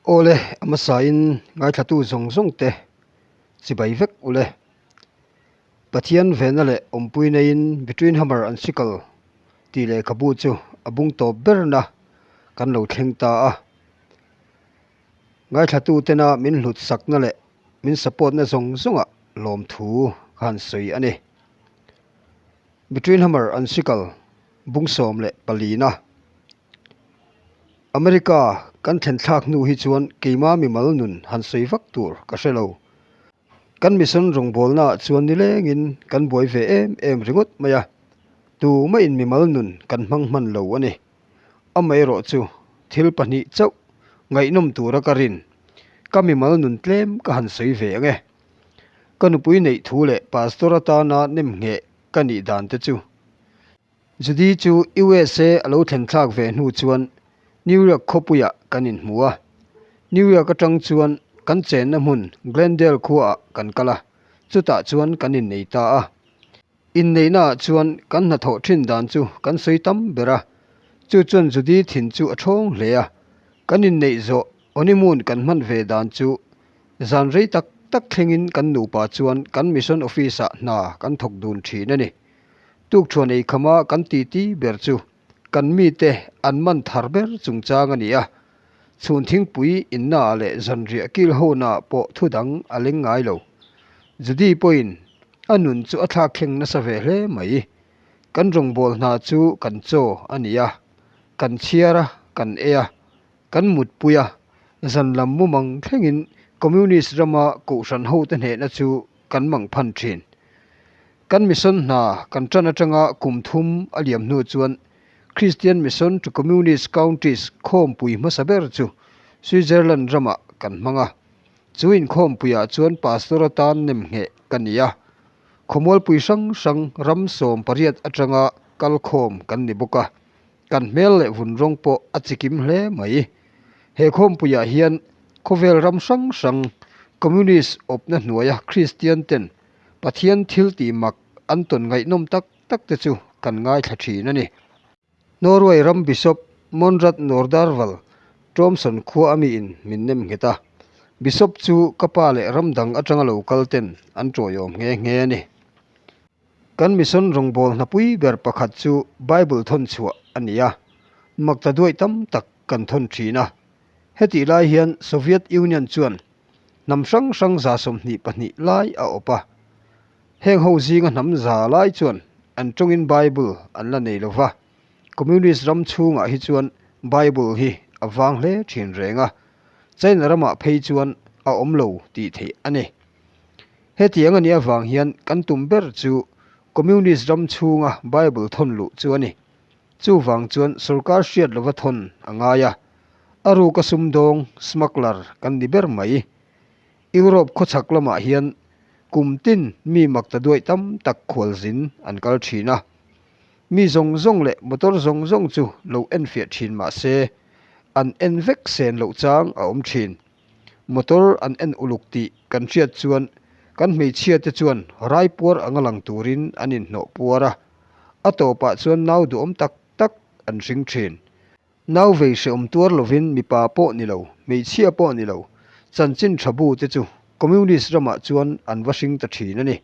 Awle, a hmasain ngaithlatu zawng zawng te chibai vek ule. Pathian venna leh awmpui neiin Between Hammer and Sickle tih lehkhabu chu a bung tawp berna kan lo thleng ta a. Ngaithlatu tena min hlut sakna leh min support na zawng zawngah lawmthu ka han sawi a ni. Between Hammer and Sickle bung 14na. America kan thlen thlak hnu hi chuan keima mimal nun han sawi vak tur ka hre lo. Kan mission rawngbawlnaah chuan nilengin kan buai ve em em ringawt mai a, tumah-in mimal nun kan hmang hman lo a ni. Amaherawh chu thil pahnih chauh ngaihnawm tura ka rin, ka mimal nun tlem ka han sawi ve ang e. Ka nupui neih thu leh pastor atana nemngheh ka nih dan te chu. Judy chu USA a lo thlen thlak ve hnu chuan New York khawpuiah kan inhmu a. New York atang chuan kan chenna hmun Glendale khuaah kan kal a, chutah chuan kan innei ta a. Inneihnaah chuan kan hnathawh thin dan chu kan sawi tam ber a, chu chuan Judy thin chu a thawng hle a. Kan inneih zawh honeymoon kan hman ve dan chu zan rei tak tak thlengin kan nupa chuan kan mission office-ah hna kan thawk dun thin a ni. Tukṭhuan ei khama kan titi ber chu kan mite an man thar ber chungchang a ni a, chhun thingpui innaah leh zanriah kil honaah pawh thu dang a leng ngai lo. Judy pawhin a nun chu a thlak thleng nasa ve hle mai. Kan rawngbâwl hna chu kan chaw a ni a, kan chhiar a, kan ei a, kan mutpui a, zan lam mumang thlengin Communist rama kohhran hote hnehna chu kan mang phan thin. Kan mission hna kan tan atanga kum thum a liam hnu chuan Christian Mission to Communist Countries khawmpui hmasa ber chu Switzerland ramah kan hmang a. Chu inkhawmpuiah chuan pastor atan nemngheh ka ni a. Khawmualpui hrang hrang ram 18 atanga kalkhawm kan ni bawk a. Kan hmel leh vun rawng pawh a chikim hle mai. He khawmpuiah hian khawvel ram hrang hrang Communist awpna hnuaia Kristian ten Pathian thil tih mak an tawn ngaihnawm tak tak te chu kan ngaithla thin a ni. Norway ram Bishop Monrad Nordarval Tromson khua a miin min nem nghet a. Bishop chu ka pa leh ram dang atanga lo kal ten an tawiawm nghe nghe a ni. Kan mission rawngbâwl hnapui ber pakhat chu Bible thawn chhuah a ni a, makta duaih tam tak kan thawn ṭhin a. Hetih lai hian Soviet Union chuan hnam hrang hrang 22 lai a awp a. Heng ho zinga hnam za lai chuan an ṭawngin Bible an la nei lo va. Communist ram chhungah hi chuan Bible hi a vang hle ṭhin reng a, China ramah phei chuan a awm lo tih theih a ni. Hetiang a nih avang hian kan tum ber chu Communist ram chhunga Bible thawn luh chu a ni. Chuvang chuan sorkar hriat lova thawn a ngai a, a ruka sumdawng, smuggler, kan ni ber mai. Europe khawchhak lamah hian kum tin mi makta duaih tam tak khualzin an kal thin a. Mi zawng zawng leh motor zawng zawng chu lo enfiah thin mah se, an en vek sen loh chang a awm thin. Motor an en uluk tih kan hriat chuan kan hmeichhia te chuan raipuar anga lang turin an inhnawh puar a, a tawpah chuan nau duhawm tak tak an hring thin. Nau vei hrehawm tuar lovin mipa pawh ni lo, hmeichhia pawh ni lo, chanchin tha bu te chu Communist ramah chuan an va hring ta thin a ni.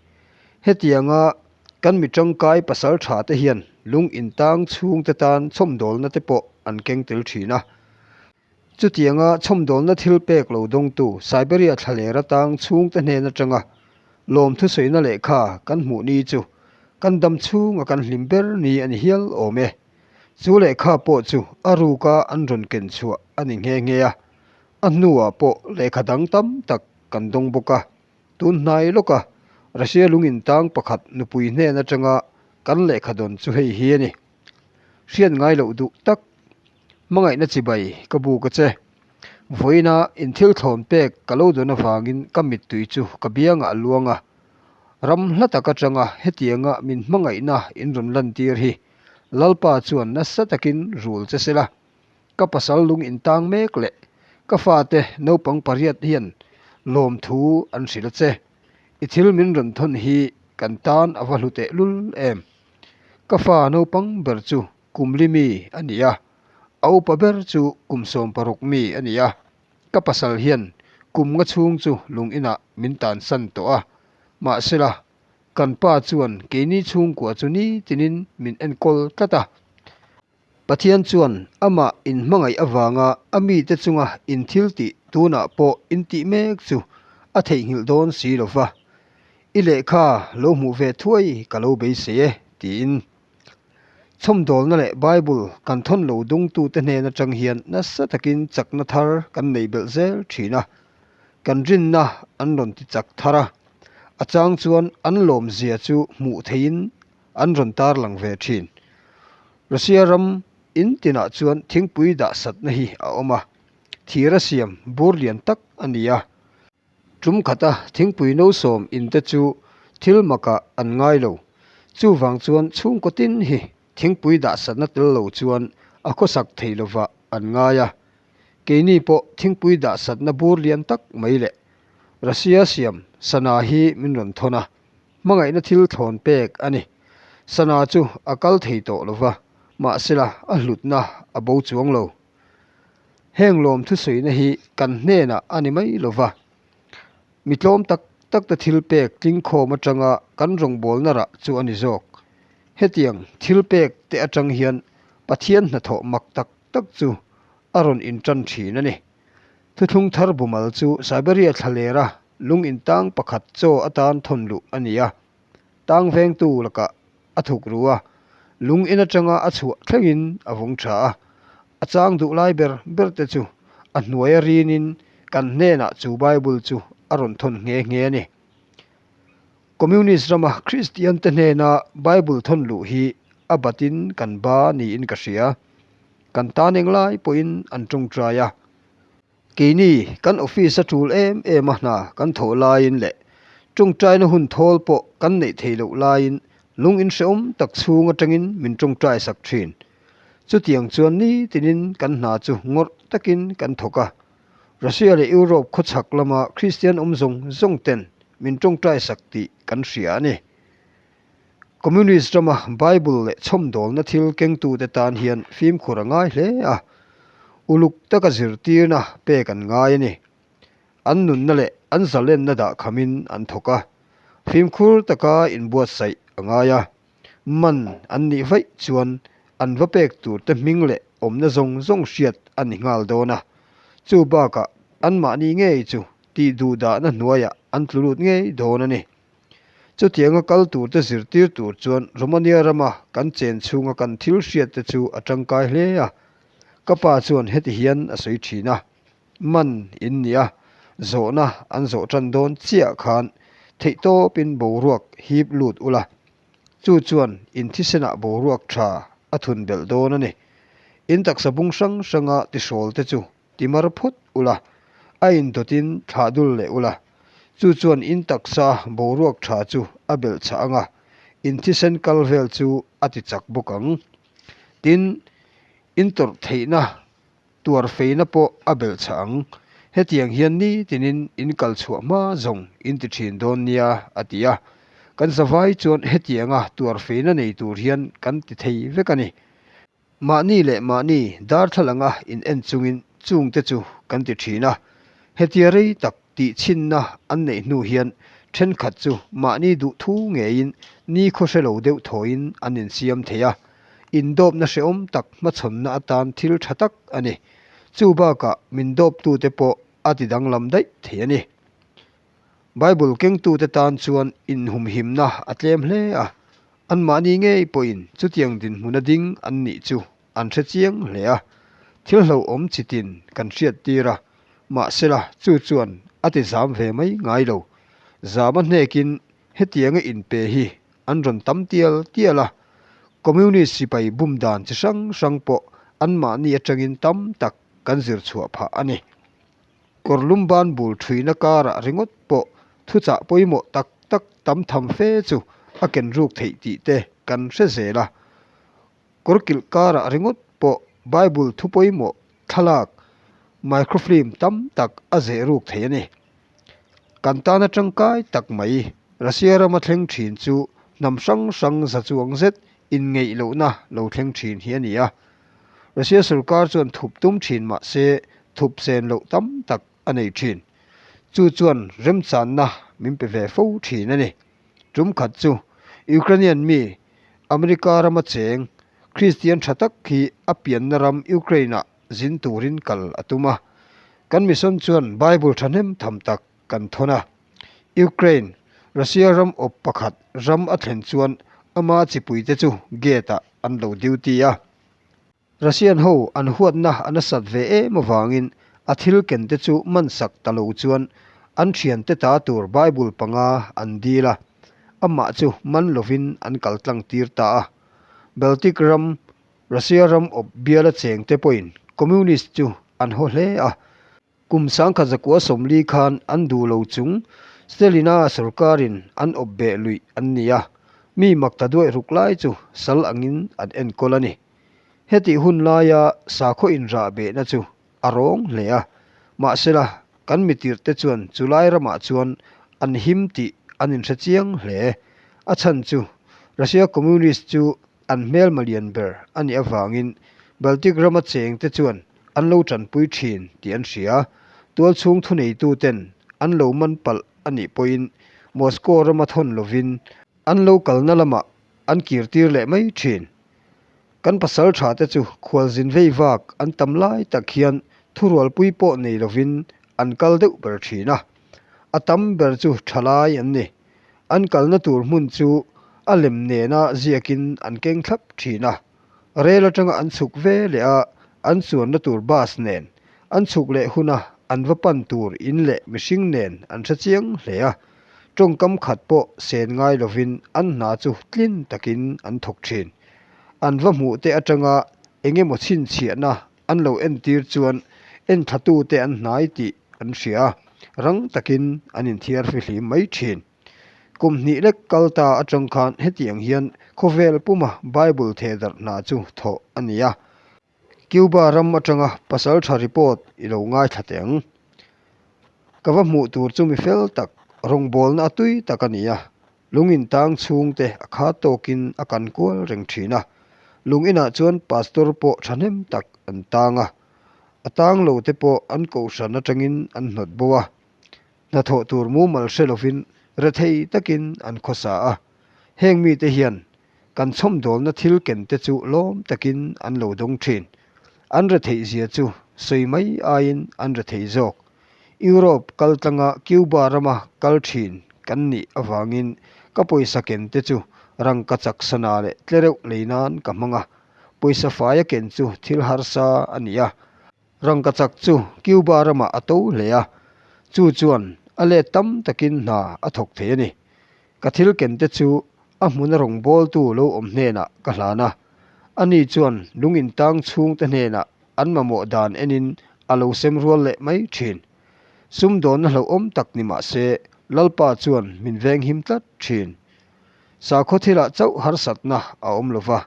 Hetianga kan mi tangkai pasal tha te hian lung intang chhungte tan chhawmdawlna te pawh an keng tel thin a. Chutianga chhawmdawlna thil pek lo dawngtu Siberia thlaler atang chhungte hnen atanga lawmthu sawina lehkha kan hmuh ni chu kan dam chhunga kan hlim ber ni a ni hial awm e. Chu lehkha pawh chu a ruka an rawn ken chhuah a ni nghe nghe a, a hnuah pawh lehkha dang tam tak kan dawng bawk a. Tun hnai lawka Russia lungin tang pakhat nupui hnen atanga kan lehkha dawn chu hei hi a ni. Hriat ngai loh duh tak Hmangaihna chibai ka buk a che. Vawiina inthil thlawn pek ka lo dawn avangin ka mittui chu ka biangah a luang a. Ram hla tak atanga hetianga min hmangaihna in rawn lantir hi Lalpa chuan nasa takin rul che sela. Ka pasal lung intang mek leh ka fate naupang pariat hian lawmthu an hrilh a che. I thil min rawn thawn hi kan tan a va hlu tehlul em. Ka fa naupang ber chu Kum li mi a ni a, a upa ber chu kum 16 mi a ni a. Ka pasal hian kum nga chhung chu lung inah min tansan tawh a, mahsela kan pa chuan keini chhungkua chu nitinin min enkawl tlat a. Pathian chuan amah inhmangaih avanga a mite chunga in thil tih tunah pawh in tih mek chu a theihnghilh dawn si lo va, I lehkha lo hmuh ve thuai ka lo beisei e, tiin. Chhawmdawlna leh Bible kan thawn lo dungtute hnen atang hian nasa takin chakna thar kan nei belh zel thin a, kan rinna an rawn ti chak thar a, a chang chuan an lawmzia chu hmuh theihin an rawn tarlang ve thin. Russia ram in tinah chuan thingpui dah satna hi a awm a, thira siam bur lian tak a ni a. Tum khata thingpui no sawm in te chu thil makah an ngai lo. Chuvang chuan chhungkaw tin hi thingpui dah satna tel lo chuan a khawsak thei lovah an ngai a. Keini pawh thingpui dah satna bur lian tak mai leh Russia siam sana hi min rawn thawn a. Hmangaihna thil thlawn pek a ni. Sana chu a kal thei tawh lo va, mahsela a hlutna a bo chuang lo. Heng lawm thusawina hi kan hnenah a ni mai lo va, mi tlawm tak tak te thil pek tlingkhawm atanga kan rawngbawlna rah chu a ni zawk. Hetiang thil pek te atang hian Pathian hnathawh mak tak tak chu a rawn intan thin a ni. Thuthlung thar bumal chu Siberia thlalera lung intang pakhat chaw atan thawn luh a ni a, tang vengtu lakah a thuk ru a, lung in atanga a chhuah thlengin a vawng tha a, a chang duh lai ber ber te chu a hnuaia rinin kan hnenah chu Bible chu a rawn thawn nghe nghe a ni. Communist rama Kristian te hnena Bible thawn luh hi a batin kan ba niin ka hria. Kan tan englai pawhin an tawngtai a. Keini kan office a tul em em a hna kan thawh laiin leh tawngtaina hun thawl pawh kan neih theih loh laiin lung inhrehawm tak chhung atangin min tawngtai sak thin. Chutiang chuan nitinin kan hna chu ngawrh takin kan thawk a. Russia leh Europe khawchhak lama Kristian awm zawng zawng ten min tawngtai sak tih kan hria a ni. Communist rama Bible leh chhawmdawlna thil kengtute tan hian fimkhur a ngai hle a, uluk taka zirtirna pek an ngai a ni. An nunna leh an zalenna dah khamin an thawk a, fimkhur taka inbuatsaih a ngai a. Man an nih vaih chuan an va pek turte hming leh awmna zawng zawng hriat a ni nghal dawn a, chu bakah anmahni ngei chu tih duhdahna hnuaiah an tlu lut ngei dawn a ni. Chutianga kal turte zirtir tur chuan Romania rama kan chen chhunga kan thil hriatte chu a tangkai hle a. Ka pa chuan heti hian a sawi thin a, Man in nia, zawhna an zawh tan dawn chiah khan theihtawpin boruak hip lut ula, chu chuan in thisenah boruak tha a thun belh dawn a ni. In taksa bung hrang hranga tihrawlte chu Ti mar phawt ula, a indawtin thlah dul leh ula, chu chuan in taksa boruak tha chu a belh chhah ang a, in thisen kal vel chu a ti chak bawk ang. Tin, in tawrh theihna tuar feina pawh a belh chhah ang. Hetiang hian nitinin in kal chhuah hma zawng in ti thin dawn nia, a ti a. Kan zavai chuan hetianga tuar feina nei tur hian kan ti thei vek a ni. Mahni leh mahni darthlalanga in en chungin chungte chu kan ti thin a, hetia rei tak tih chhinna an neih hnu hian thenkhat chu mahni duh thu ngeiin ni khaw hre lo deuh thawiin an insiam thei a, indawpna hrehawm tak hmachhawnna atan thil tha tak a ni. Chu bakah min dawptute pawh a ti danglam daih thei a ni. Bible kengtute tan chuan inhumhimna a tlem hle a, anmahni ngei pawhin chutiang dinhmuna ding an nih chu an hre chiang hle a, thil hlauhawm chitin kan hriattir a, mahsela chu chuan a ti zam ve mai ngai lo. Zama hnekin hetianga inpe hi an rawn tam tial tial a, Communist sipai bum dan chi hrang hrang pawh anmahni atangin tam tak kan zir chhuah phah a ni. Kawrlum ban bul thuina karah ringawt pawh thuchah pawimawh tak tak tam tham fe chu a ken ruk theih tih te kan hre zel a. Kawrkilh karah ringawt pawh Bible thu pawimawh thlalak microfilm tam tak a zeh ruk thei a ni. Kan tana tangkai tak mai Russia rama thleng thin chu hnam hrang hrang za chuang zet inngeih lohna lo thleng thin hi a ni a. Russia sorkar chuan thup tum thin mah se thup sen loh tam tak a nei thin. Chu chuan remchanna min pe ve fo thin a ni. Tum khat chu Ukrainian mi America rama cheng Kristian tha tak hi a pianna ram Ukraine-ah zin turin kal a tum a. Kan mission chuan Bible thahnem tham tak kan thawn a. Ukraine, Russia ram awp pakhat ram a thlen chuan ama chipuite chu gate-ah an lo duty a. Russian ho an huatna a nasat ve em avangin a thil kente chu mansak ta lo chuan an thiante ta tur Bible panga an dil a, amah chu man lovin an kal tlang tir ta a. Baltic ram, Russia ram awp biala chengte pawhin Communist chu an haw hle a. Kum 1940 khan an duh lo chung Stalin-a sorkarin an awp beh luih an ni a, mi mak ta duaih ruk lai chu sal angin an enkawl a ni. Hetih hun laia sakhaw inrah behna chu a rawng hle a, mahsela kan mitirhte chuan chulai ramah chuan an him tih an inhre chiang hle. A chhan chu Russia Communist chu an hmelma lian ber a nih avangin Baltic rama chengte chuan an lo tanpui thin tih an hria. Tualchhung thuneituten an lo man palh a nih pawhin Moscow rama thawn lovin an lo kalna lamah an kirtir leh mai thin. Kan pasal tha te chu khualzin vei vak an tam lai tak hian thurualpui pawh nei lovin an kal deuh ber thin a. A tam ber chu thalai an ni. An kalna tur hmun chu a lem nena ziakin an keng thlap thin a. Rel atanga an chhuk ve leh a, an chuanna tur bus nen, an chhuk leh huna an va pan tur in leh mihring nen an hre chiang hle a. Tawngkam khat pawh sen ngai lovin an hna chu tlin takin an thawk thin. An va hmuh te atanga eng emaw chhinchhiahna an lo entir chuan enthlatute an hnai tih an hria a, rang takin an inthiar fihlim mai thin. Kum hnih lek kal ta atang khan hetiang hian khawvel puma Bible thehdarh hna chu thawh a ni a. Cuba ram atanga pasaltha report i lo ngaithla teh ang. Ka va hmuh tur chu mi fel tak, rawngbawlna a tui tak a ni a. Lung in tang chhungte a khat tawkin a kan kual reng thin a. Lung inah chuan pastor pawh thahnem tak an tang a. A tang lo te pawh an kohhran atangin an hnawt bo a. Hnathawh tur mumal hre lovin rethei takin an khawsa a, heng mite hian kan chhawmdawlna thil ken te chu lawm takin an lo dawng thin. An retheih zia chu sawi mai aiin an rethei zawk. Europe kal tlanga Cuba rama kal thin kan nih avangin ka pawisa ken te chu rangkachak sana leh tlereuh lei nan ka hmang a, pawisa faia ken chu thil harsa a ni a. Rangkachak chu Cuba ramah a to hle a, chu chuan a let tam takin hna a thawk thei a ni. Ka thil kente chu a hmuna rawngbawltu lo awm hnenah ka hlan a, ani chuan lung intang chhungte hnenah an mamawh dan enin a lo sem rual leh mai thin. Sumdawnna hlauhawm tak ni mah se, Lalpa chuan min venghim tlat thin. Sakhaw thilah chauh harsatna a awm lo va,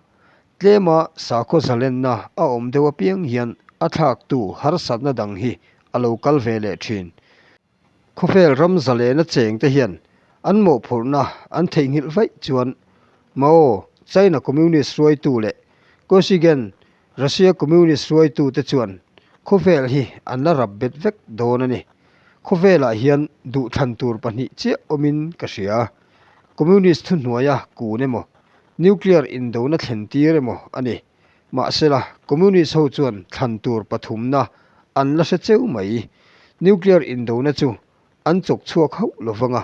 Tlema sakhaw zalenna a awm deuh apiang hian a thlaktu harsatna dang hi a lo kal ve leh thin. Khawvel ram zalena chengte hian an mawhphurhna an theihnghilh vaih chuan Mao, China Communist hruaitu leh Kosygin, Russia Communist hruaitute chuan khawvel hi an la rap bet vek dawn a ni. Khawvelah hian duhthlan tur pahnih chiah awmin ka hria. Communist thuhnuaia kun emaw Nuclear indona thlen tir emaw a ni. Mahsela, Communist ho chuan thlan tur pathumna an la hre cheu mai. Nuclear indona chu an chawk chhuak hauh lo vang a.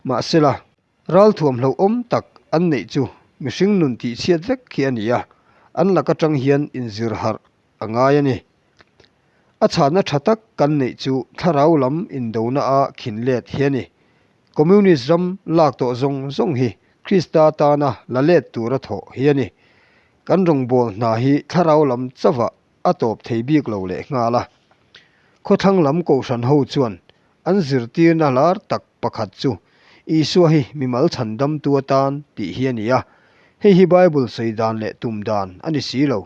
Mahsela, ralthuam hlauhawm tak an neih chu mihring nun tihchhiat vek hi a ni a, an lak atang hian inzir harh a ngai a ni. A chhanna tha tak kan neih chu thlarau lam indona a khin let hi a ni. Communist ram lak tawh zawng zawng hi Krista tana la let tura thawh hi a ni. Kan rawngbâwl hna hi thlarau lam chauhah a tawp thei bik lo leh nghal a. Khawthlang lam kohhran ho chuan an zirtirna lar tak pakhat chu Isua hi mimal chhandamtu atan tih hi a ni a. Hei hi Bible sawi dan leh tum dan a ni si lo.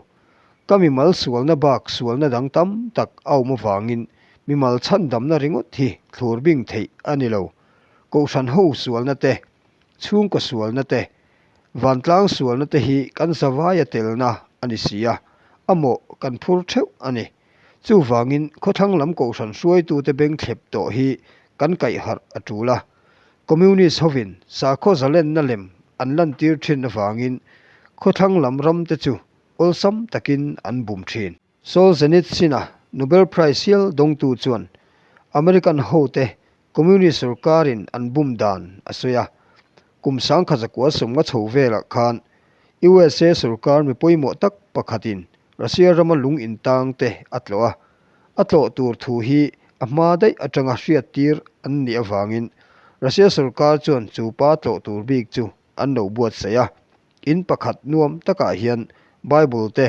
Ka mimal sualna bak sualna dang tam tak a awm avangin mimal chhandamna ringawt hi thlur bing theih a ni lo. Kohhran ho sualna te, chhungkaw sualna te, vantlang sualna te hi kan zavaia telna a ni si a, a mawh kan phur theuh a ni. Chuvangin khawthlang lam kohhran hruaitute beng thlep tawh hi kan kaih harh a tul a. Communist hovin sakhaw zalenna lem an lantir thin avangin khawthlang lam ramte chu awlsam takin an bum thin. Solzhenitsyn-a Nobel Prize hial dawngtu chuan American hote Communist sorkarin an bum dan a sawi a. Kum 1950 chho velah khan USA sorkar mi pawimawh tak pakhatin Russia rama lung intang te a tlawh a. A tlawh tur thu hi a hma daih atanga hriattir an nih avangin Russia sorkar chuan chu pa tlawh tur bik chu an lo buatsaih a. In pakhat nuam takah hian Bible te,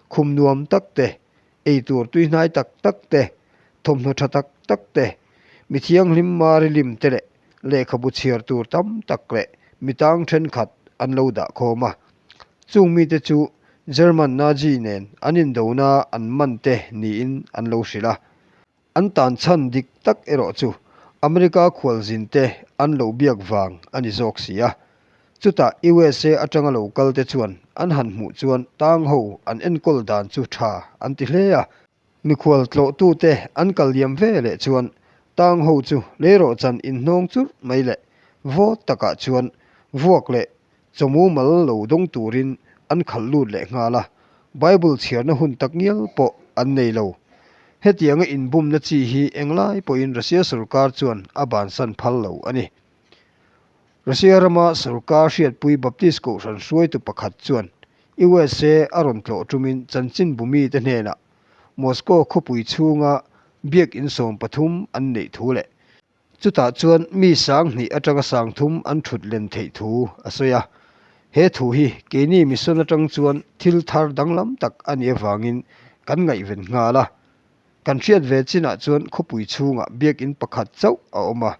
khum nuam tak te, ei tur tuihnai tak tak te, thawmhnaw tha tak tak te, mi thianghlim Mari lim te leh lehkhabu chhiar tur tam tak leh mi tang thenkhat an lo dah khawm a. Chung mite chu German Nazi nen an indona an man te niin an lo hrilh a. An tan chhan dik tak erawh chu America khualzin te an lo biak vang a ni zawk si a. Chutah USA atanga lo kal te chuan an han hmuh chuan tang ho an enkawl dan chu tha an ti hle a. Mikhual tlawhtute an kal liam ve leh chuan tang ho chu leirawhchan inhnawng churh mai leh vawt takah chuan vuak leh chaw mumal lo dawng turin an khalh lut leh nghal a, Bible chhiarna hun tak ngial pawh an nei lo. Hetianga inbumna chi hi englai pawhin Russia sorkar chuan a bansan phal lo a ni. Russia rama sorkar hriatpui Baptist kohhran hruaitu pakhat chuan USA a rawn tlawh tumin chanchinbu mite hnenah Moscow khawpui chhunga biakin 13 an neih thu leh Chutah chuan mi 2000 atanga 3000 an thut len theih thu a sawi a. He thu hi keini mission atang chuan thil thar danglam tak a nih avangin kan ngaihven nghal a. Kan hriat ve chinah chuan khawpui chhungah biakin pakhat chauh a awm a.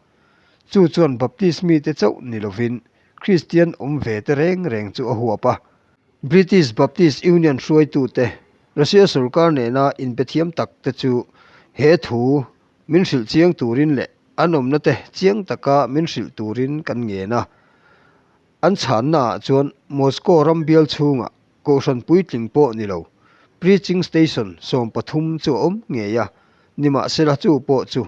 Chu chuan Baptist mite chauh ni lovin Kristian awm ve te reng reng chu a huap a. British Baptist Union hruaitute Russia sorkar nena inbethiam tak te chu he thu Min hrilh chiang turin leh an awmna te chiang taka min hrilh turin kan ngen a. An chhannaah chuan Moscow ram bial chhungah kohhran puitling pawh ni lo, preaching station 13 chu a awm ngei a, nimahsela chu pawh chu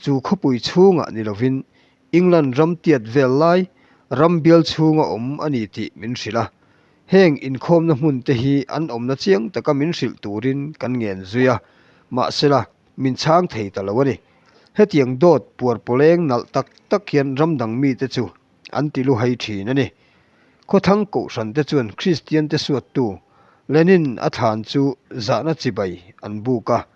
chu khawpui chhungah ni lovin England ram tiat vel lai ram bial chhunga awm a ni tih min hrilh a. Heng inkhawmna hmun te hi an awmna chiang taka min hrilh turin kan ngen zui a, mahsela min chhang thei ta lo a ni. Hetiang dawt puar pawleng nalh tak tak hian ram dang mite chu an ti luhai thin a ni. Khawthlang kohhran te chuan Kristian te suattu Lenin a thlan chu zahna chibai an buk a,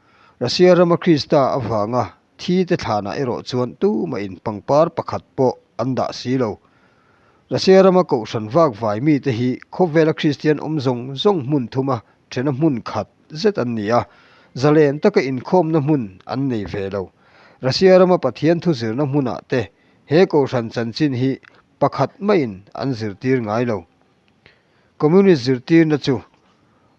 Russia rama Krista avanga thi te thlanah erawh chuan tumahin pangpar pakhat pawh an dah si lo. Russia rama kohhran vak vai mite hi khawvela Kristian awm zawng zawng hmun thuma thena hmun khat zet an ni a, zalen taka inkhawmna hmun an nei ve lo. Russia rama Pathian thu zirna hmunah te he kohhran chanchin hi pakhat maiin an zirtir ngai lo. Communist zirtirna chu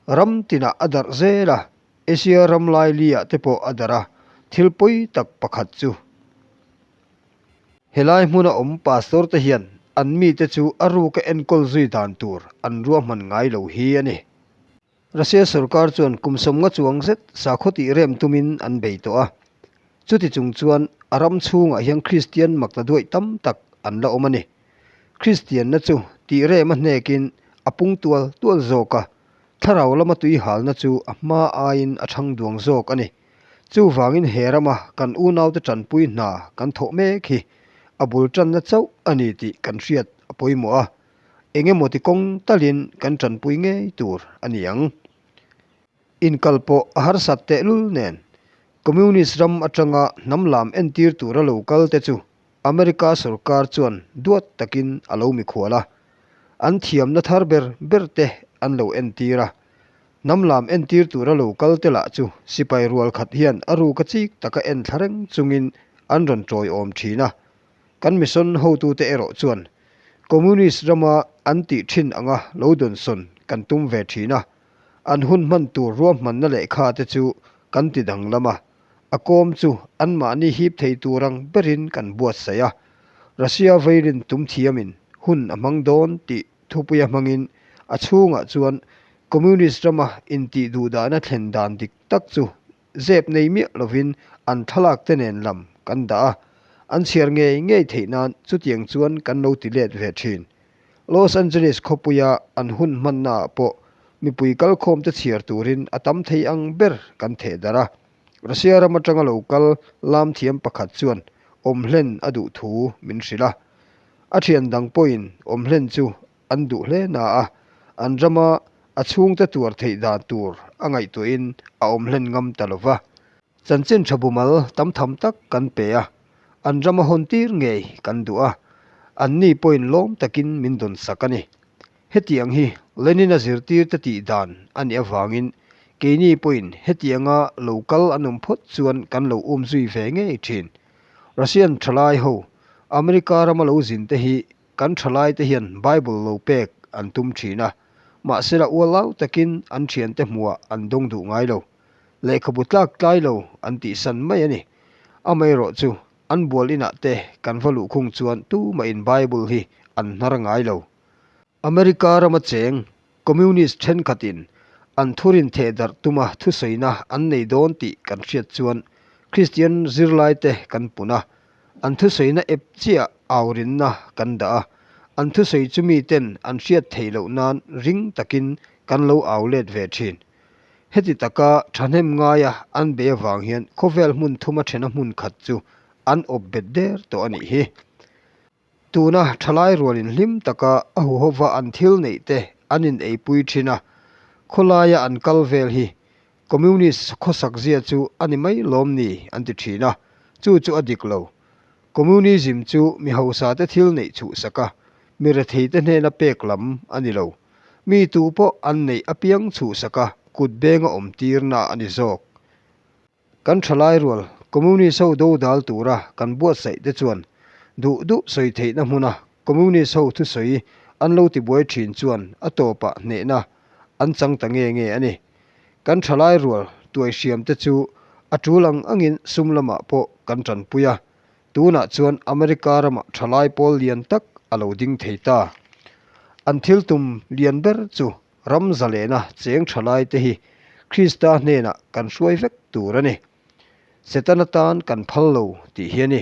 ram tinah a darh zel a, Asia ram laili-ah te pawh a darh a, thil pawi tak pakhat chu helai hmuna awm pastor te hian an mite chu a ruka enkawl zui dan tur an ruahman ngai lo hi a ni. Russia sorkar chuan kum 50 chuang zet sakhaw tih rem tumin an bei tawh a. Chuti chung chuan a ram chhungah hian Kristian makta duaih tam tak an la awm a ni. Kristianna chu tih rem a hnekin a pung tual tual zawk a, thlarau lama tui halna chu a hma aiin a thang duang zawk a ni. Chuvangin he rama kan unaute tanpui hna kan thawh mek hi a bul tanna chauh a ni tih kan hriat a pawimawh a. Eng emaw ti kawng talin kan tanpui ngei tur a ni ang. Inkal pawh a harsat tehlul nen, Communist ram atanga hnam lam entir tura lo kal te chu America sorkar chuan duat takin a lo mikhual a, an thiamna thar ber ber te an lo entir a. Hnam lam entir tura lo kal te lah chu sipai rual khat hian a ruka chik taka en thla reng chungin an rawn tawiawm thin a. Kan mission hotute erawh chuan Communist rama an tih thin anga lo dawnsawn kan tum ve thin a, an hun hman tur ruahmanna lehkha te chu kan ti danglam a, a kawm chu anmahni hip thei tur ang berin kan buatsaih a. Russia veirin tum thiamin hun a hmang dawn tih thupuia hmangin a chhungah chuan Communist rama intih duhdahna thlen dan dik tak chu. zep nei miah lovin an thlalak te nen lam kan dah a, an chhiar ngei ngei theih nan chutiang chuan kan lo ti let ve thin. Los Angeles khawpuia an hun hmannaah pawh mipui kalkhawmte chhiar turin a tam thei ang ber kan theh darh a. Russia ram atanga lo kal lam thiam pakhat chuan awm hlen a duh thu min hrilh a. A thian dang pawhin awm hlen chu an duh hle na a, an rama a chhungte tuar theih dan tur a ngaihtuahin a awm hlen ngam ta lo va. Chanchin tha bumal tam tham tak kan pe a, an rama hawn tir ngei kan duh a, anni pawhin lawm takin min dawn sak a ni. Hetiang hi Lenin-a zirtirte tih dan a nih avangin keini pawhin hetianga lo kal an awm phawt chuan kan lo um zui ve ngei thin. Russian thalai ho America rama lo zin te hi kan thalai te hian Bible lo pek an tum thin a, mahsela ualau takin an thiante hmuhah an dawng duh ngai lo. Lehkhabu tlak tlai lo an tihsan mai a ni. Amaherawh chu an bual inah te kan va luhkhung chuan tumahin Bible hi an hnar ngai lo. America rama cheng Communist thenkhatin an thurin thehdarh tuma thusawina an nei dawn tih kan hriat chuan Kristian zirlaite kan pun a, an thusawina ep chiah aurinna kan dah a, an thusawi chu miten an hriat theih loh nan ring takin kan lo au let ve thin. Heti taka thahnem ngaia an bei avang hian khawvel hmun thuma thena hmun khat chu an awp bet der tawh a nih hi. Tuna thalai rualin hlim taka a huhova an thil neih te an in eipui thin a, khawlaia an kal vel hi Communist khawsak zia chu a ni mai lawm ni an ti thin a, chu chu a dik lo. Communism chu mi hausa te thil neih chhuhsak a, mi rethei te hnena pek lam a ni lo. Mi tu pawh an neih apiang chhuhsak a, kut benga awm tirna a ni zawk. Kan thalai rual Communist ho dodal tura kan buatsaih te chuan duh duh sawi theihna hmuna Communist ho thusawi an lo tibuai thin chuan a tawpah hnehna an chang ta nge nge a ni. Kan thalai rual tuai hriam te chu a tul ang angin sum lamah pawh kan tanpui a, tunah chuan America ramah thalai pawl lian tak a lo ding thei ta. An thil tum lian ber chu Ram zalena cheng tha lai te hi Krista hnenah kan hruai vek tur a ni. Setana tan kan phal lo tih hi a ni.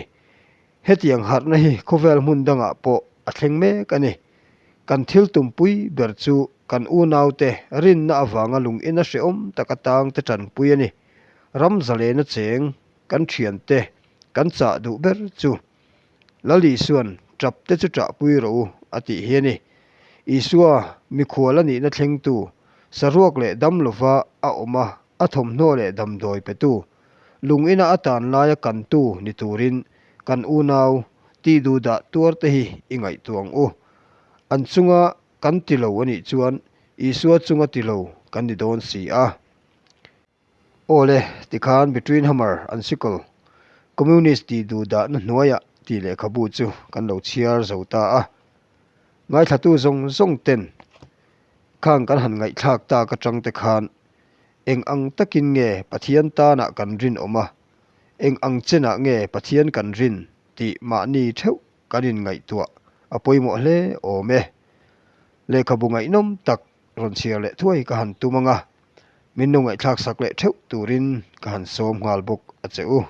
Hetiang harhna hi khawvel hmun dangah pawh a thleng mek a ni. Kan thil tumpui ber chu kan unaute rinna avanga lungina hrehawm taka tangte tanpui a ni. Ram zalena cheng kan thiante kan chah duh ber chu Lal Isua'n Ṭap te chu ṭahpui rawh u, a tih hi a ni. Isua, mikhual a nihna thlengtu, saruak leh dam lova a awm a, a thawmhnaw leh damdawi petu, lung ina a tan laia kantu ni turin kan unau tih duhdah tuar te hi i ngaihtuah ang u. An chunga kan ti lo a nih chuan Isua chunga ti lo kan ni dawn si a. Aw le, tikhan Between Hammer and Sickle, Communist tih duh dahna hnuaiah tih lehkhabu chu kan lo chhiar zo ta a. Ngaithlatu zawng zawng ten khang kan han ngaihthlak tak atang te khan eng ang takin nge Pathian tanah kan rinawm a, eng ang chenah nge Pathian kan rin tih mahni theuh kan inngaihtuah a pawimawh hle awm e. Lehkhabu ngaihnawm tak Rawn chhiar leh thuai ka han tum ang a, min lo ngaihthlak sak leh theuh turin ka han sawm nghal bawk a che u.